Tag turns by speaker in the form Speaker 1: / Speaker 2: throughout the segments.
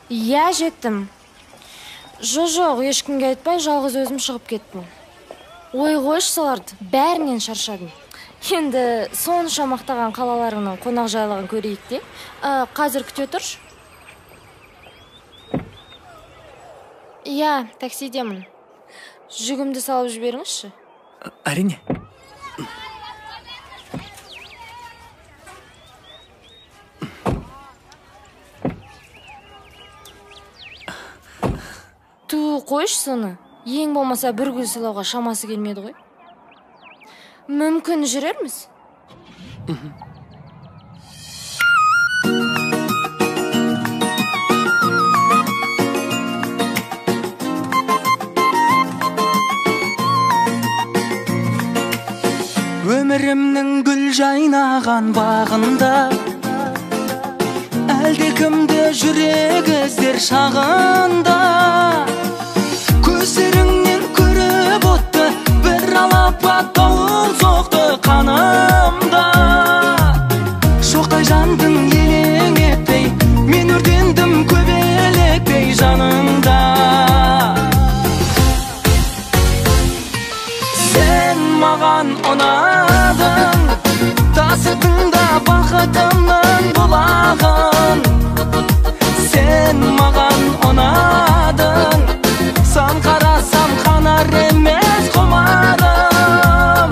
Speaker 1: Иә, жеттім. Жоқ, ешкімге айтпай жалғыз өзім шығып кеттім. Ой, қойшы соларды, бәрінен шаршадым. Енді сонша мақтаған қалаларыңның қонақжайлығын көрейік те. Қазір күте тұршы. Иә, таксидемін. Жүгімді салып жіберіңізші.
Speaker 2: Әрине.
Speaker 1: Ту, қойшы соны. Ең болмаса бір гүл сыйлауға шамасы келмеді ғой. Мүмкін жүрерміз?
Speaker 3: Өмірімнің гүл жайнаған бағында әлдекімді жүрек іздер шағында. Көздеріңнен көріп отты бір алапат дауыл соқты қанымда. Шоқтай жандың елең етпей, мен өртендім көбелектей жаныңда. Сен маған ұнадың, тасыдың да бақытымның бұлағын. Сен маған ұнадың, сан қарасам қанар емес құмарым.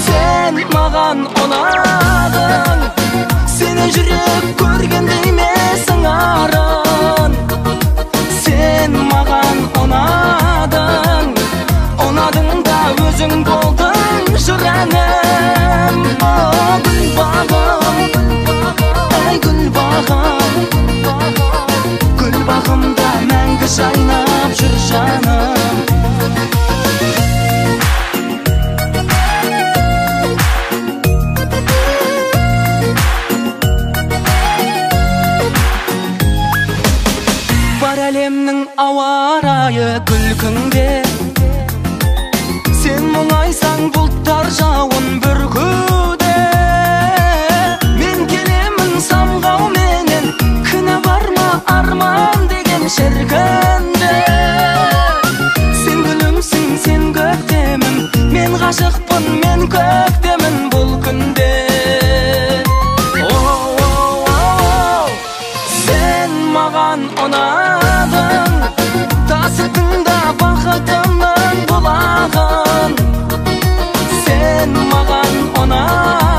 Speaker 3: Сен маған ұнадың, сені жүрек көргендей емес сыңарын. Сен маған ұнадың, ұнадың да өзің болдың жыр әнім. О, гүл бағым, әй гүл бағым, гүл бағымда мәңгі жайнап жүр жаным. Бар әлемнің ауа райы күлкіңде, сен мұңайсаң бұлттар жауын бүркуде. Мен келемін самғауменен, кінә бар ма арман деген шіркінде. Сен гүлімсің, сен көктемім, мен ғашықпын, мен көктемін бұл күнде. Сен маған ұнадың, тасыдың да бақытымның бұлағын. Сен маған ұнадың,